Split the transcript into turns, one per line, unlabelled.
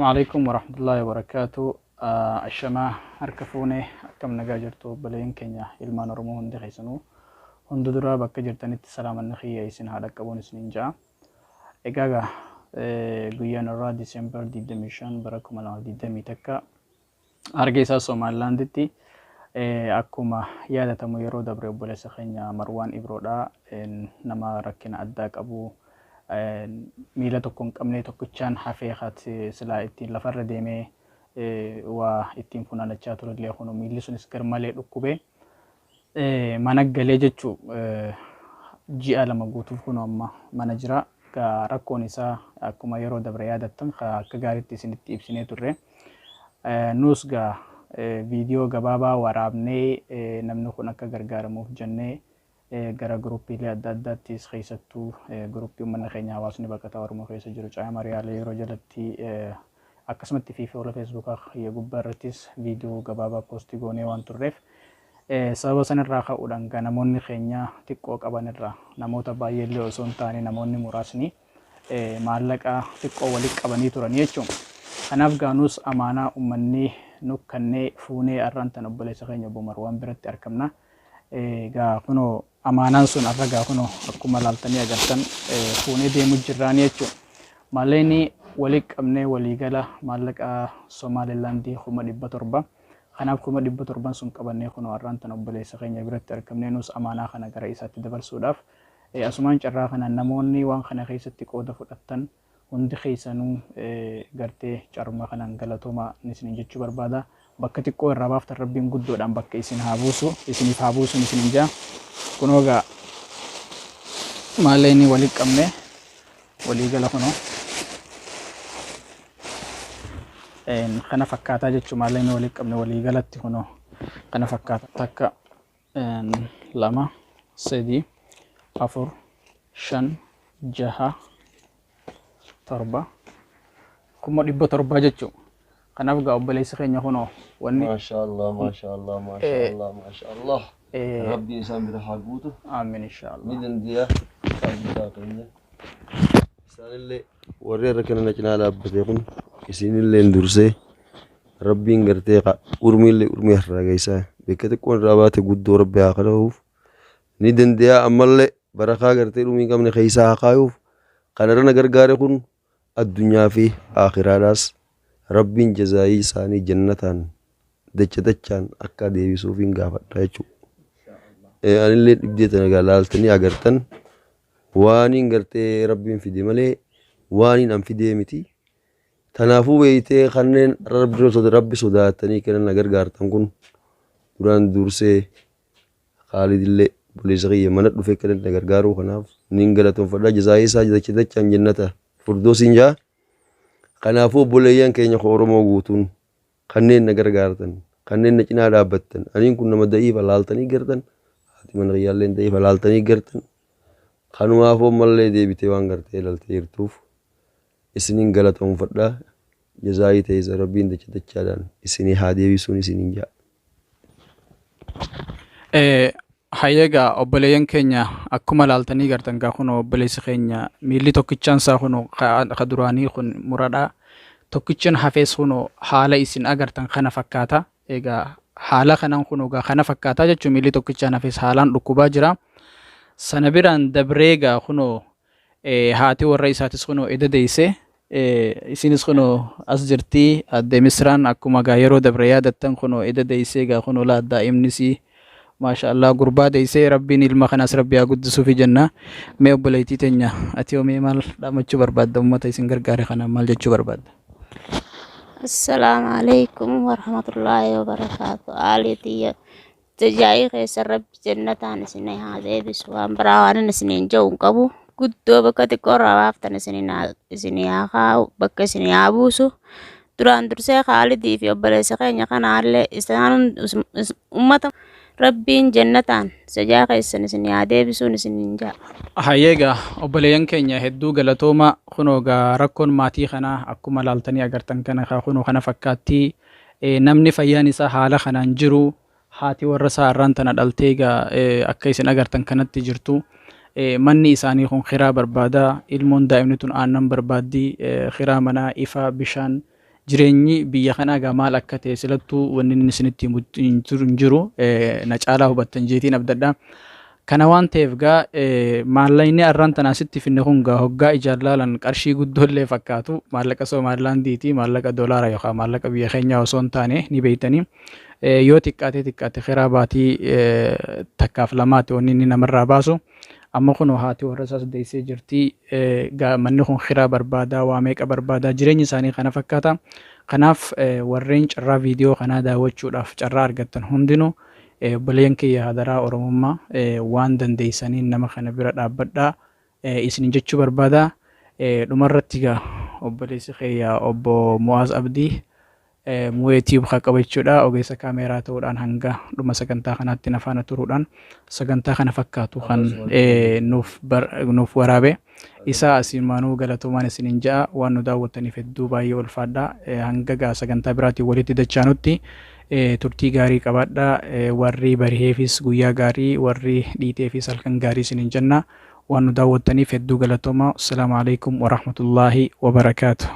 Alaikum warahmatullahi wabarakatuh. Ashamaa harka fuune, akkam nagaa jirtu obboleeyyan keenya ilmaan Oromoo hundi keessanuu? Hunda duraa bakka jirtanitti salaamanni kiyya isin haa dhaqqabuun isiniin ja'a. Egaa gaa guyyaan irraa December 25 bara 2021 Hargeysaa Somaalilaanditti akkuma yaadatamu yeroo dabre obboleessa keenya Marwaan Ibroodha, nama rakkina addaa qabu, miila tokko hin qabne, tokkichaan hafee silaa ittiin lafarra deemee waa ittiin funaanachaa turellee kunu miilli sunis garmalee dhukkubee mana galee jechuu ji'a 2 guutuuf kunu amma mana jira. Rakkoon isaa akkuma yeroo dabre yaadattan akka gaariitti isinitti ibsinee turre. Nus gaa viidiyoo gabaabaa waraabnee namni kun akka gargaaramuuf jennee gara guruppiilee adda addaattis, keessattuu guruppii uummanni keenya hawaasni baqataa Oromoo keessa jiru Caayaa Mariyaalee yeroo jalatti, akkasumatti fi fuula Feesbuukaa kiyya gubbaa irrattis viidiyoo gabaabaa poostii goonee waan turreef, sababa sanirraa ka'uudhaan gaa namoonni keenya xiqqoo qaban irraa, namoota baay'eellee osoo hin taane, namoonni muraasni maallaqa xiqqoo walitti qabanii turanii jechuun. Kanaaf gaanus amaanaa uummanni nukkannee fuunee har'aan tan obboleessa keenya obbo Marwaan biratti argamna. Gaa kunoo amaanaan sun har'a gaa kunoo akkuma laaltanii agartan fuunee deemu jirraanii jechuudha. Maallaqni walitti qabnee waliigala maallaqa Somaalilaandii 700,000. Kanaaf 700,000 sun qabannee kunoo har'aan tan obboleessa keenya biratti argamnee nus amaanaa kana gara isaatti dabarsuudhaaf, asumaan carraa kana namoonni waan kana keessatti qooda fudhattan hundi keessanuu gartee carruma kanaan galatoomaa isiniin jechuu barbaada. Bakka xiqqoo irraa baaftan Rabbiin guddoodhaan bakka isin haa buusu, isiniif haa buusu isiniin jaa. Kunoo gaa maallaqni walitti qabne waliigala kunoo kana fakkaataa jechuun, maallaqni walitti qabne waliigalatti kunoo kana fakkaata: 1, 2, 3, 4, 5, 6, 7, 700,000 jechuudha. Kanaaf gaa obboleessi keenya kunoo wanni
Maashaallah, maashaallah, maashaallah, maashaallah. Rabbiin isaan bira haa guutu.
Aamin, inshaallah.
Ni dandeeya isaan guddaa keenya. Isaanillee warri irra kana na cinaa dhaabbate kun isinillee dursee Rabbiin gartee urmiillee urmii har'aa geessaa bakka xiqqoon irraa baate guddoo Rabbi haa kadhatuuf, ni dandeeya. Ammallee barakaa gartee dhumii hin qabne keessaa haa kaayuuf. Kanarra na gargaare kun addunyaa fi aakhiraadhaas Rabbiin jazaayii isaanii jannataan dacha dachaan akka deebisuufiin gaafadha jechuudha. Anillee dhibdee tana egaa laaltanii agartan, waaniin gartee Rabbiin fide malee waaniin an fidee miti. Tanaafuu beeytee kanneen Rabbi sodaatanii kennan na gargaartan kun, duraan dursee Khaalidillee obboleessa kiyya mana dhufe kan na gargaaruu kanaaf nin galatoonfadha. Jazaayii isaa dacha dachaan jannata furdoosiin jaa. Kanaafuu obboleeyyan keenya koo Oromoo guutuun, kanneen na gargaartan, kanneen na cinaa dhaabbattan, aniin kun nama da'iifa laaltanii gartan, haati mana kiyyaallee da'iifa laaltanii gartan. Kanumaafuu ammallee deebitee waan gartee laltee jirtuuf isinin galatoonfadha. Jazaayii teessa Rabbiin dacha dachaadhaan isinii haa deebisuun isiniin jaa.
Hayyeegaa obboleeyyan keenya, akkuma laaltanii gartan gaa kunoo obboleessi keenya miilli tokkichaan isaa kunoo ka duraanii kun muradhaa, tokkichaan hafees kunoo haala isin agartan kana fakkaata. Egaa haala kanaan kunoo gaa kana fakkaataa jechuun miilli tokkichaan hafees haalaan dhukkubaa jira. Sana biraan dabree gaa kunoo haati warra isaatis kunoo eda deeyse, isinis kunoo as jirti aadde Misraan. Akkuma gaa yeroo dabre yaadattan kunoo eda deeysee gaa kunoo laa daa'imnis maasha Allah gurbaa deeysee. Rabbiin ilma kanaas Rabbi haa guddisuufi jenna. Mee obboleettii teenya, ati hoo mee maal dhaamachuu barbaadda? Ummata isin gargaare kana maal jechuu barbaadda?
Assalaamu alaikum warahmatullaahi wabarakaatu. Aalii tiyya, jajaa'ii keessa Rabbi jannataan isin haa deebisu. Waan biraa waan inni isiniin jedhu hin qabu. Guddoo bakka xiqqoo irraa baaftan isinii haa kaa'u, bakka isinii haa buusu. Duraan dursee Khaalidii fi obboleessa keenya kanaallee isaan ummata Rabbiin jannataan sajaa keessan isinii haa deebisuun isiniin ja'a.
Hayyeegaa obboleeyyan keenya, hedduu galatooma. Kunoo gaa rakkoon maatii kanaa akkuma laaltanii agartan kana kaa kunoo kana fakkaatti. Namni fayyaan isaa haala kanaan jiru, haati warra isaa har'aan tana dhaltee egaa akka isin agartan kanatti jirtu. Manni isaanii kun kiraa barbaada. Ilmoon daa'imni tun aannan barbaaddi. Kiraa manaa, ifa, bishaan. Jireenyi biyya kanaa egaa maal akka ta'e silattuu wanni inni isinitti himu hin jiru na caalaa hubattan jeetiin abdadha. Kana waan ta'eef gaa maallaqni arraan tanaa sitti finne kun gaa hoggaa ijaan laalan qarshii guddoollee fakkaatu maallaqa Somaalilaandiiti maallaqa doolaara yookaan maallaqa biyya keenyaa osoo hin taane ni beeytanii. Yoo xiqqaatee xiqqaate kiraa baatii takkaaf lamaati wanni inni namarraa baasu. Amma kunoo haati warra isaas deessee jirti. Manni kun kiraa barbaadaa waa meeqa barbaadaa jireenyi isaanii kana fakkaata. Kanaaf warreen carraa viidiyoo kanaa daawwachuudhaaf carraa argattan hundinuu obboleeyyan kiyya hadaraa Oromummaa waan dandeessaniin nama kana bira dhaabbadhaa isinin jechuu barbaada. Dhumarratti egaa obboleessi kiyya obbo Mu'aaz Abdii Mu'ee Tube haa qaba jechuudha. Ogeessa kaameeraa ta'uudhaan hanga dhuma sagantaa kanaatti na faana turuudhaan sagantaa kana fakkaatu kan nuuf waraabe. Isaa asiimaanuu galatoomaan isiniin ja'a waan nu daawwattaniif hedduu baay'ee ulfaadha. Hanga gaa sagantaa biraatiin walitti dachaanutti turtii gaarii qabaadha. Warri bariheefis guyyaa gaarii, warri dhiiteefis halkan gaarii isiniin jenna. Waan nu daawwattaniif hedduu galatoomaa. Assalaamu alaikum warahmatullaahi wabarakaatu.